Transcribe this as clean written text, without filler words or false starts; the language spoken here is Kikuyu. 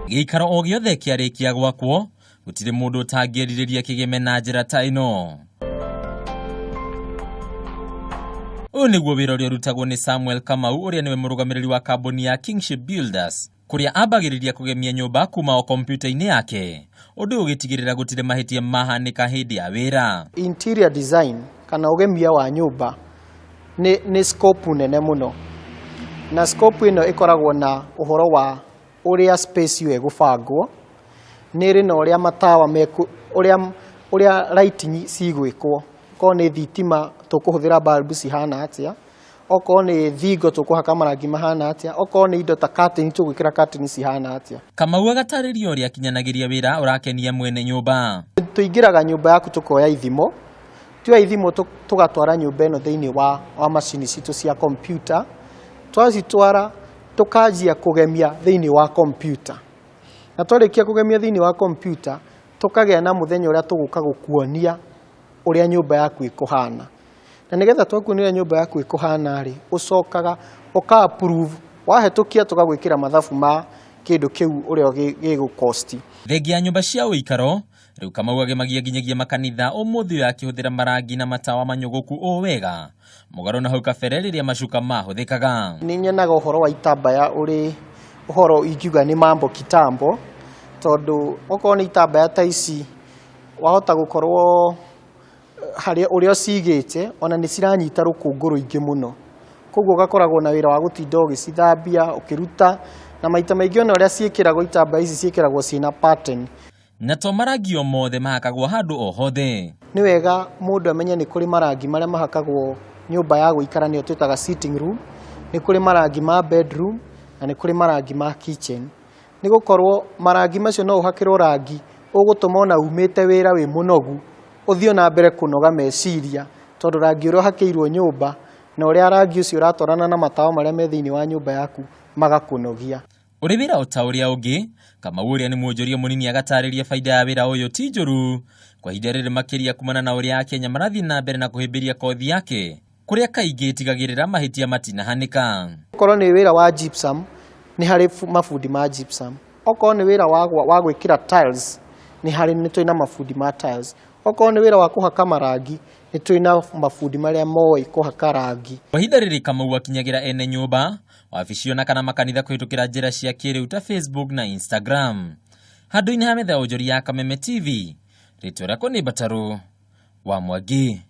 Gĩikaro o gĩothe kĩarĩkia gwakwo, gũtirĩ mũndũ ũtangĩrirĩria kĩgeme na njĩra ta ĩno. Ũyũ nĩguo wĩra ũrĩa ũrutagwo nĩ Samuel Kamau, ũrĩa nĩwe mũrũgamĩrĩri wa kambuni ya Kingship Builders, kũrĩa ambagĩrĩria kũgemia nyũmba kuma o kompiuta-inĩ yake, ũndũ ũyũ ũgĩtigĩrĩra gũtirĩ mahĩtia mahanĩka hĩndĩ ya wĩra. Interior design kana ũgemia wa nyũmba nĩ scope nene mũno, na scope ĩno ĩkoragwo na ũhoro wa ũrĩa space ĩyo ĩgũbangwo, nĩ ĩrĩ na ũrĩa matawa ũrĩa ũrĩa lighting cigwĩkwo, okorwo nĩ thitima tũkũhũthĩra bulb cihana atĩa, okorwo nĩ thingo tũkũhaka marangi mahana atĩa, okorwo nĩ indo ta curtain tũgwĩkĩra curtain cihana atĩa. Kamau agatarĩria ũrĩa akinyanagĩria wĩra ũrakenia mwene nyũmba. Tũingĩraga nyũmba yaku tũkoya ithimo, tuoya ithimo tũgatwara nyũmba ĩno thĩinĩ wa macini citũ cia computer, twacitwara tũkanjia kũgemia thĩinĩ wa computer, na twarĩkia kũgemia thĩinĩ wa computer tũkagĩa na mũthenya ũrĩa tũgũka gũkuonia ũrĩa nyũmba yaku ĩkũhana. Na nĩgetha twakuonia ũrĩa nyũmba yaku ĩkũhana rĩ, ũcokaga ũka approve, wahetũkia tũgagwĩkĩra mathabu ma kĩndũ kĩu ũrĩa gĩgũ cost. Thengia ya nyũmba cia ũikaro, rĩu Kamau agemagia nginyagia makanitha, ũmũthĩ ũyũ akĩhũthĩra marangi na matawa manyũgũku ũũ wega, mũgarũ na hau kabere rĩrĩa macuka mahũthĩkaga. Nĩ nyonaga ũhoro wa itambaya ũrĩ ũhoro ingiuga nĩ mambo kitambo, tondũ okorwo nĩ itambaya ta ici wahota gũkorwo harĩa ũrĩa ũcigĩte ona nĩ ciranyita rũkũngũ rũingĩ mũno, koguo ũgakoragwo na wĩra wa gũtinda ũgĩcithambia ũkĩruta, na maita maingĩ ona ũrĩa ciĩkĩragwo itambaya ici ciĩkĩragwo ciĩna pattern. Na to marangi o mothe mahakagwo handũ o hothe. Nĩ wega mũndũ amenye nĩ kũrĩ marangi marĩa mahakagwo nyũmba ya gũikara, nĩyo twĩtaga sitting room, nĩ kũrĩ marangi ma bedroom na nĩ kũrĩ marangi ma kitchen. Nĩ gũkorwo marangi macio no ũhakĩrwo rangi ũgũtũma ona umĩte wĩra wĩ mũnogu ũthiĩ na mbere kũnoga meciria, tondũ rangi ũrĩa ũhakĩirwo nyũmba na ũrĩa rangi ũcio ũratwarana na matawa marĩa me thĩinĩ wa nyũmba yaku magakũnogia. Ũrĩ wĩra o ta ũrĩa ũngĩ, Kamau ũrĩa nĩ mwonjoria mũnini agatarĩria baida ya wĩra ũyũ ti njũru kwa ihinda rĩrĩ, makĩria kumana na ũrĩa Akenya marathiĩ na mbere na kũhĩmbĩria kothi yake, kũrĩa kaingĩ ĩtigagĩrĩra mahĩtia matinahanĩka. Okorwo nĩ wĩra wa gypsum, nĩ harĩ mabundi ma gypsum. Okorwo nĩ wĩra wa gwĩkĩra tiles, nĩ harĩ, nĩ twĩna mabundi ma tiles. Okorwo nĩ wĩra wa kũhaka marangi, nĩ twĩna mabundi marĩa moĩ kũhaka rangi. Kwa ihinda rĩrĩ Kamau akinyagĩra ene nyũmba, wabici ona kana makanitha kũhĩtũkĩra njĩra cia kĩrĩu ta Facebook na Instagram. Handũ-inĩ ha metha ya ũnjori ya Kameme TV, rĩtwa rĩakwa nĩ Mbatarũ wa Mwangi.